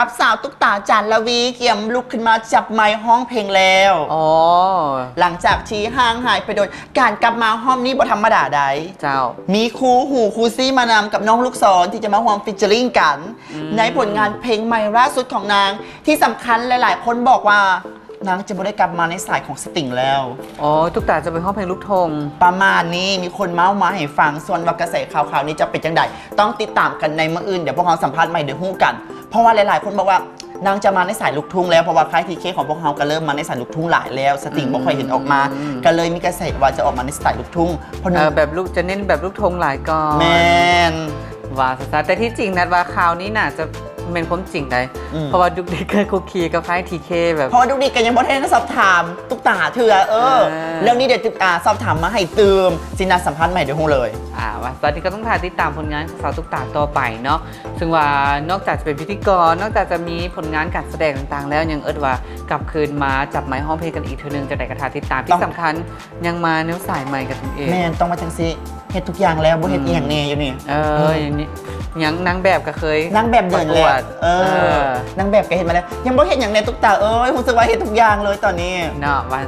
ກັບສາວຕຸກຕາ ຈານລະວີ ກຽມລຸກຂຶ້ນມາຈັບໄມຮ້ອງເພງແລ້ວ. ອໍ ຫຼັງຈາກທີ່ຫ່າງຫາຍໄປໂດນ, ການກັບມາຮອບນີ້ບໍ່ທຳມະດາໃດ໋. ເຈົ້າ ມີຄູ່ຫູຄູ່ຊີ້ມານຳກັບນ້ອງລູກສອນ ທີ່ຈະມາຮ່ວມ featuring ກັນ ອືມ ໃນຜົນງານເພງໃໝ່ລ່າສຸດຂອງນາງ. ທີ່ສຳຄັນຫຼາຍໆຄົນບອກວ່າ ນາງຈະບໍ່ໄດ້ກັບມາໃນສາຍຂອງສະຕິງແລ້ວ. ອໍ ຕຸກຕາຈະໄປຮ້ອງເພງລູກທົ່ງ ປະມານນີ້ ມີຄົນເມົາມາໃຫ້ຟັງ. ສ່ວນວ່າກະແສຂ່າວໆນີ້ຈະເປັນຈັ່ງໃດ ຕ້ອງຕິດຕາມກັນໃນມື້ອື່ນ. ດຽວພວກເຮົາສຳພາດໃໝ່ ດຽວຮູ້ກັນ ເພາະວ່າຫຼາຍໆຄົນບອກວ່າ ນາງຈະມາໃນສາຍລູກທຸ່ງແລ້ວ ເພາະວ່າຄ້າຍ ທີເຄ ຂອງພວກເຮົາກໍເລີ່ມມາໃນສາຍລູກທຸ່ງຫຼາຍແລ້ວ. ສະຕິງ ອືມ ບໍ່ຄ່ອຍເຫັນອອກມາ ກໍເລີຍມີກະແສວ່າຈະອອກມາໃນສະໄຕລູກທຸ່ງ ເພາະ ເອີ ແບບລູກ ຈະເນັ້ນແບບລູກທົ່ງຫຼາຍກ່ອນ. ແມ່ນ ວ່າຊັ້ນຊະ. ແຕ່ທີ່ຈິງນັດວ່າຂ່າວນີ້ໜ້າຈະແມ່ນຄວາມຈິງໃດ໋ ອືມ ເພາະວ່າດຸກດິກກໍຄຸກຄີກັບຄ້າຍ ທີເຄ ແບບ ເພາະວ່າດຸກດິກກໍຍັງບໍ່ໄດ້ສອບຖາມຕຸກຕາເທື່ອ. ເອີ ເອີ ເລື່ອງນີ້ດຽວ ອ່າ ສອບຖາມມາໃຫ້ຕື່ມ. ຊິນັດສຳພາດໃໝ່ ດຽວຮູ້ເລີຍ. ອ່າ ວ່າຊັ້ນ ກໍຕ້ອງຖ້າຕິດຕາມຜົນງານຂອງສາວຕຸກຕາຕໍ່ໄປເນາະ. ຊຶ່ງວ່ານອກຈາກຈະເປັນພິທີກອນ, ນອກຈາກຈະມີຜົນງານການສະແດງຕ່າງໆແລ້ວ ຍັງເອີ້ນວ່າກັບຄືນມາຈັບໄມຮ້ອງເພງກັນອີກເທື່ອໜຶ່ງ. ຈັ່ງໃດກໍຖ້າຕິດຕາມ. ຕ້ອງ ທີ່ສຳຄັນຍັງມາແນວສາຍໃໝ່ກັນເອງ. ແມ່ນ, ຕ້ອງວ່າຈັ່ງຊີ້ ເຮັດທຸກຢ່າງແລ້ວ ບໍ່ເຮັດ ອືມ ອີ່ຫຍັງແດ່ຢູ່ນີ້. ເອີ ອືມ ຍັງ ນາງແບບກໍເຄີຍ ນາງແບບເດີນແລ້ວ ປະກວດ. ເອີ ເອີ ນາງແບບກໍເຮັດມາແລ້ວ ຍັງບໍ່ເຮັດຫຍັງແດ່ຕຸກຕາເອີຍ. ຮູ້ສຶກວ່າເຮັດທຸກຢ່າງເລີຍຕອນນີ້ເນາະ. ວ່າ